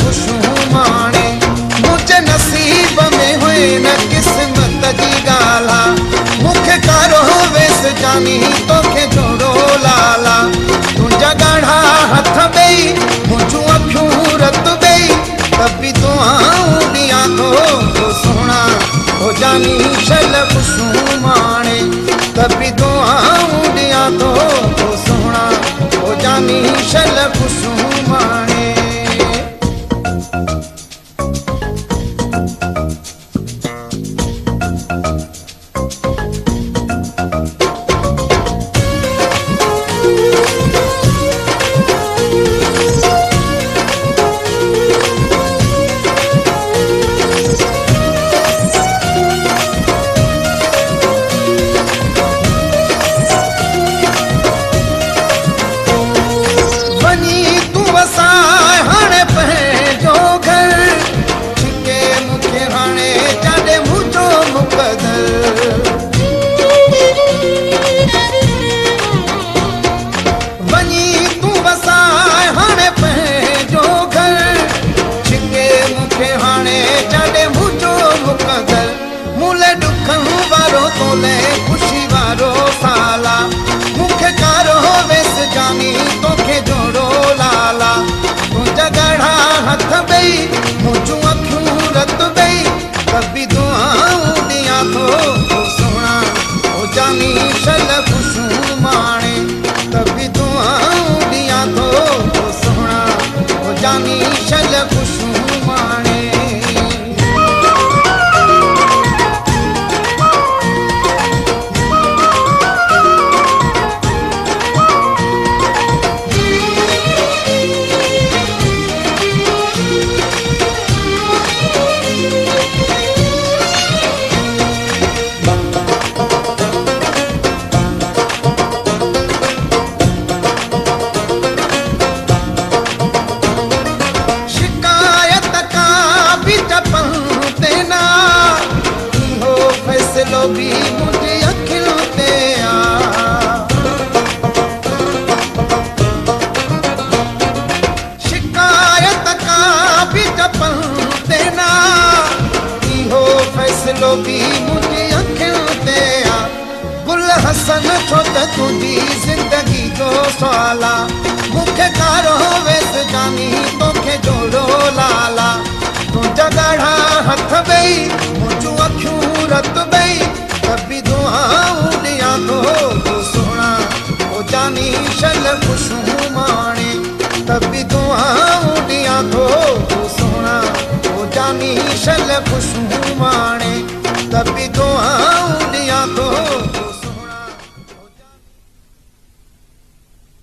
खुशियूं माणे। मुंहिंजे नसीब में हुए न क़िस्मत जी ॻाल्हि आहे, मूंखे कारो वेस जानी तोखे जोड़ो लाला। तुंहिंजा ॻाढ़ा हथ ॿई मुंहिंजूं अखियूं रत ॿई, त बि दुआऊं ॾियां थो सुहिणा ओ जानी शल खुशियूं माणे। त बि दुआऊं ॾियां थो सुहिणा ओ जानी शल खुशियूं माणे। ख़ुशी वारो साला, मूंखे कारो वेस जानी तोखे जोड़ो लाला। तुंहिंजा ॻाढ़ा हथ ॿई मुंहिंजूं अखियूं रत ॿई, त बि दुआऊं ॾियां थो सुहिणा ओ जानी शल खुशियूं माणे। त बि दुआऊं ॾियां थो सुहिणा ओ जानी शल खुशियूं माणे। बि मुंहिंजी अखियुनि ते आहे, शिकायत का बि चपन ते न, इहो फ़ैसिलो बि मुंहिंजी अखियुनि ते आहे। गुल हसन छो त तुंहिंजी ज़िंदगी जो सुवाल आहे, मूंखे कारो वेस जानी तोखे जोड़ो लाला। तुंहिंजा ॻाढ़ा हथ ॿई मुंहिंजूं अखियूं रत ॿई, त बि दुआऊं ॾियां थो सुहिणा ओ जानी शल खुशियूं माणे। त बि दुआऊं ॾियां थो सुहिणा ओ जानी शल खुशियूं